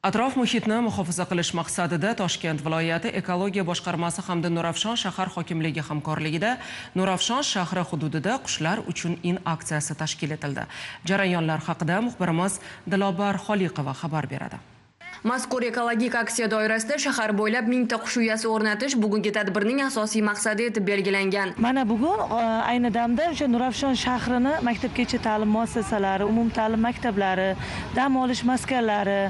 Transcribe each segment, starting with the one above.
Atrof muhitni muhofaza qilish maqsadida Toshkent viloyati ekologiya boshqarmasi hamda Nurafshon shahar hokimligi hamkorligida Nurafshon shahri hududida qushlar uchun in aksiyasi tashkil etildi. Jarayonlar haqida muxbirimiz Dilobar Xoliqova xabar beradi. Mazkur ekologik aksiya doirasida shahar bo'ylab 1000 ta qush uyasi o'rnatish bugungi tadbirning asosiy maqsadi etib belgilangan. Mana bugun ayni damda o'sha Nurafshon shahrini maktabgacha ta'lim muassasalari, umumta'lim maktablari, dam olish maskanlari,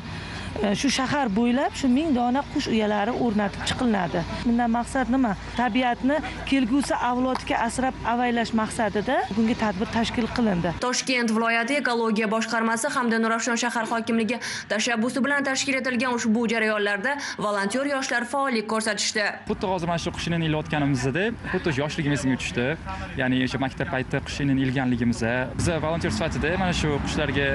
shu shahar bo'ylab shu 1000 dona qush uyalari o'rnatib chiqilinadi. Bundan maqsad nima? Tabiatni kelgusi avlodga asrab avaylash maqsadida bugungi tadbir tashkil qilindi. Toshkent viloyati ekologiya boshqarmasi hamda Nurafshon shahar hokimligi tashabbusi bilan tashkil etilgan ushbu jarayonlarda volontyor yoshlar faollik ko'rsatishdi. Xuddi hozir mana shu qush inini ilayotganimizda xuddi o'sha yoshligim esimga tushdi. Ya'ni o'sha maktab paytida qush inini ilganligimiz. Biza volontyor sifatida mana shu qushlarga,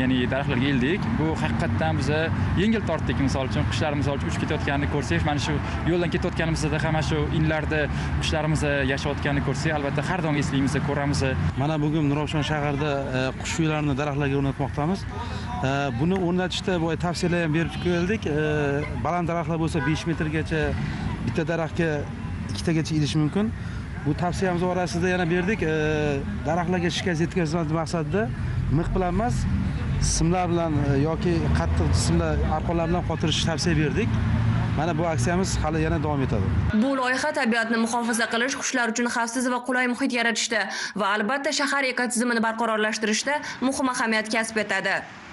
ya'ni daraxtlarga ildik. Bu haqiqatdan biza yengil tortdik. Misol uchun, qushlar, misol uchun, uchib ketayotganini ko'rsak, mana shu yo'ldan ketayotganimizda ham mana shu inlarda qushlarimiz yashayotganini ko'rsak, albatta har doim eslaymiz, ko'ramiz. Mana bugun Nurafshon shahrida qush uylarini daraxtlarga o'rnatmoqdamiz. Buni o'rnatishda boya tavsiyalar ham berib keldik. Baland daraxtlar bo'lsa, 5 metrgacha bitta daraxtga ikkitagacha ilish mumkin. Bu tavsiyamiz orasida yana berdik, daraxtlarga shikast yetkazmaslik maqsadida mix bilan emas, simlar bilan yoki qattiq jismlar, arqonlar bilan qotirishni tavsiya berdik. Mana bu aksiyamiz hali yana davom etadi. Bu loyiha tabiatni muhofaza qilish, qushlar uchun xavfsiz va qulay muhit yaratishda va albatta shahar ekotizimini barqarorlashtirishda muhim ahamiyat kasb etadi.